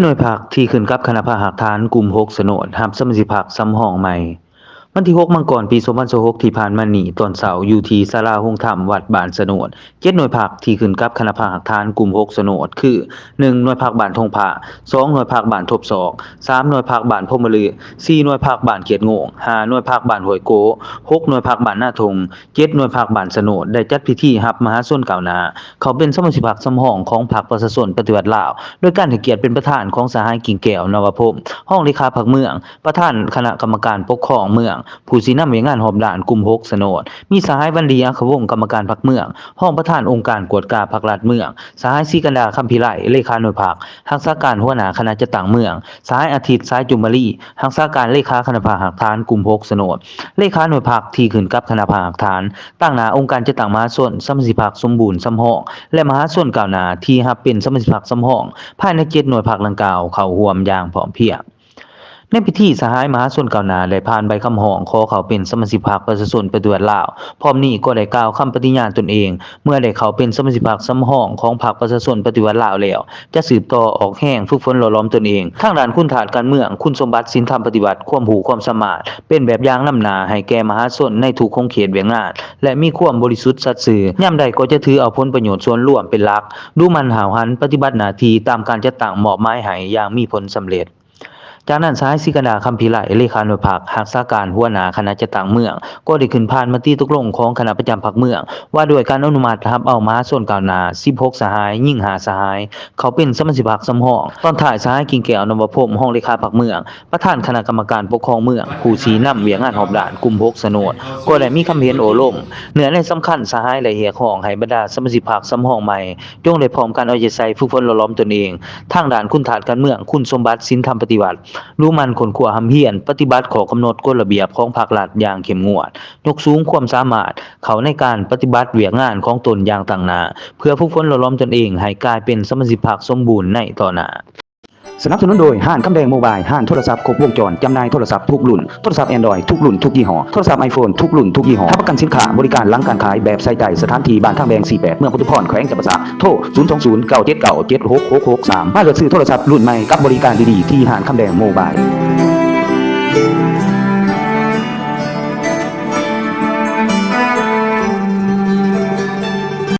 ໜ່ວຍພັກທີ່ຂຶ້ນກັບຄະນະພັກຮາກຖານກຸ່ມຫົກສະໂໜດ ຮັບສະມາຊິກພັກສຳຮອງໃໝ່. ວັນທີຫົກ ມັງກອນ ປີສອງພັນຊາວຫົກ ທີ່ຜ່ານມານີ້ ຕອນເຊົ້າ ຢູ່ທີ່ສາລາໂຮງທຳວັດບ້ານສະໂໜດ ເຈັດໜ່ວຍພັກທີ່ຂຶ້ນກັບຄະນະພັກຮາກຖານກຸ່ມຫົກສະໂໜດ ຄື ໜຶ່ງ ໜ່ວຍພັກບ້ານທົ່ງພ້າ, ສອງ ໜ່ວຍພັກບ້ານທົບຊອກ, ສາມ ໜ່ວຍພັກບ້ານພົມມະລື, ສີ່ ໜ່ວຍພັກບ້ານຂຽດໂງ່ງ, ຫ້າ ໜ່ວຍພັກບ້ານຫ້ວຍໂກ, ຫົກ ໜ່ວຍພັກບ້ານນາທົ່ງ, ເຈັດ ໜ່ວຍພັກບ້ານສະໂໜດ ໄດ້ຈັດພິທີຮັບມະຫາຊົນກ້າວໜ້າ ເຂົ້າເປັນສະມາຊິກພັກສຳຮອງຂອງພັກປະຊາຊົນປະຕິວັດລາວ ໂດຍການໃຫ້ກຽດເປັນປະທານຂອງສະຫາຍ ກິ່ງແກ້ວ ນະວະພົມ ຮອງເລຂາພັກເມືອງ, ປະທານຄະນະກຳມະການປົກຄອງເມືອງ, ຜູ້ຊີ້ນຳວຽກງານຮອບດ້ານກຸ່ມຫົກສະໂໜດ, ມີສະຫາຍ ວັນດີ ອັກຂະວົງ ກຳມະການພັກເມືອງ, ຮອງປະທານອົງການກວດກາພັກລັດເມືອງ, ສະຫາຍ ສີກັນດາ ຄຳພິໄລ ເລຂາໜ່ວຍພັກ, ຮັກສາການຫົວໜ້າຄະນະຈັດຕັ້ງເມືອງ, ສະຫາຍ ອາທິດ ສາຍຈຸມມະລີ ຮັກສາການເລຂາຄະນະພັກຮາກຖານກຸ່ມຫົກສະໂໜດ, ເລຂາໜ່ວຍພັກທີ່ຂຶ້ນກັບຄະນະພັກຮາກຖານ ຕາງໜ້າອົງການຈັດຕັ້ງມະຫາຊົນ, ສະມາຊິກພັກສົມບູນສຳຮອງ ແລະ ມະຫາຊົນກ້າວໜ້າທີ່ຮັບເປັນສະມາຊິກພັກສຳຮອງ ພາຍໃນເຈັດໜ່ວຍພັກດັ່ງກ່າວ ເຂົ້າຮ່ວມຢ່າງພ້ອມພຽງ. ໃນພິທີ ສະຫາຍມະຫາຊົນກ້າວໜ້າໄດ້ຜ່ານໃບຄຳຮ້ອງຂໍເຂົ້າເປັນສະມາຊິກພັກປະຊາຊົນປະຕິວັດລາວ, ພ້ອມນີ້ກໍໄດ້ກ່າວຄຳປະຕິຍານຕົນເອງ ເມື່ອໄດ້ເຂົ້າເປັນສະມາຊິກພັກສຳຮອງຂອງພັກປະຊາຊົນປະຕິວັດລາວແລ້ວ ຈະສືບຕໍ່ອອກແຮງຝຶກຝົນຫຼໍ່ຫຼອມຕົນເອງ ທາງດ້ານຄຸນທາດການເມືອງ, ຄຸນສົມບັດສິນທຳປະຕິວັດ, ຄວາມຮູ້ຄວາມສາມາດ ເປັນແບບຢ່າງນຳໜ້າໃຫ້ແກ່ມະຫາຊົນໃນທຸກຂົງເຂດວຽກງານ ແລະ ມີຄວາມບໍລິສຸດສັດຊື່, ຍາມໃດກໍຈະຖືເອົາຜົນປະໂຫຍດສ່ວນລວມເປັນຫຼັກ, ດຸໝັ່ນຫ້າວຫັນປະຕິບັດໜ້າທີ່ຕາມການຈັດຕັ້ງມອບໝາຍໃຫ້ຢ່າງມີຜົນສຳເລັດ. ຈາກນັ້ນ ສະຫາຍ ສີກັນດາ ຄຳພິໄລ ເລຂາໜ່ວຍພັກ ຮັກສາການຫົວໜ້າຄະນະຈັດຕັ້ງເມືອງ ກໍໄດ້ຂຶ້ນຜ່ານມະຕິຕົກລົງຂອງຄະນະປະຈຳພັກເມືອງ ວ່າດ້ວຍການອະນຸມັດຮັບເອົາມະຫາຊົນກ້າວໜ້າສິບຫົກສະຫາຍ, ຍິງຫ້າສະຫາຍ ເຂົ້າເປັນສະມາຊິກພັກສຳຮອງ. ຕອນທ້າຍ ສະຫາຍ ກິ່ງແກ້ວ ນະວະພົມ ຮອງເລຂາພັກເມືອງ, ປະທານຄະນະກຳມະການປົກຄອງເມືອງ, ຜູ້ຊີ້ນຳວຽກງານຮອບດ້ານກຸ່ມຫົກສະໂໜດ ກໍໄດ້ມີຄຳເຫັນໂອ້ລົມ. ເນື້ອໃນສຳຄັນ ສະຫາຍໄດ້ຮຽກຮ້ອງໃຫ້ບັນດາສະມາຊິກພັກສຳຮອງໃໝ່ ຈົ່ງໄດ້ພ້ອມກັນເອົາໃຈໃສ່ຝຶກຝົນຫຼໍ່ຫຼອມຕົນເອງ. ທາງດ້ານຄຸນທາດການເມືອງ, ຄຸນສົມບັດສິນທຳປະຕິວັດ ດຸໝັ່ນຄົ້ນຄວ້າຮ່ຳຮຽນ, ປະຕິບັດຂໍ້ກຳນົດກົດລະບຽບຂອງພັກລັດຢ່າງເຂັ້ມງວດ, ຍົກສູງຄວາມສາມາດເຂົ້າໃນການປະຕິບັດວຽກງານຂອງຕົນຢ່າງຕັ້ງໜ້າ ເພື່ອຝຶກຝົນຫຼໍ່ຫຼອມຕົນເອງໃຫ້ກາຍເປັນສະມາຊິກພັກສົມບູນໃນຕໍ່ໜ້າ. ສະໜັບສະໜູນໂດຍ ຮ້ານຄຳແດງໂມບາຍ, ຮ້ານໂທລະສັບຄົບວົງຈອນ, ຈຳໜ່າຍໂທລະສັບທຸກລຸ້ນ, ໂທລະສັບ Android ທຸກລຸ້ນທຸກຍີ່ຫໍ້, ໂທລະສັບ iPhone ທຸກລຸ້ນທຸກຍີ່ຫໍ້, ຮັບປະກັນສິນຄ້າ, ບໍລິການຫຼັງການຂາຍແບບໃສ່ໃຈ, ສະຖານທີ່ ບ້ານທາງແບງ ສີ່ແປດ ເມືອງໂພນທຸພອນ ແຂວງຈຳປາສັກ. ໂທ ສູນສອງສູນ ເກົ້າເຈັດເກົ້າ ເຈັດຫົກຫົກຫົກສາມ ມາເລືອກຊື້ໂທລະສັບລຸ້ນໃໝ່ກັບບໍລິການດີໆ ທີ່ຮ້ານຄຳແດງໂມບາຍ.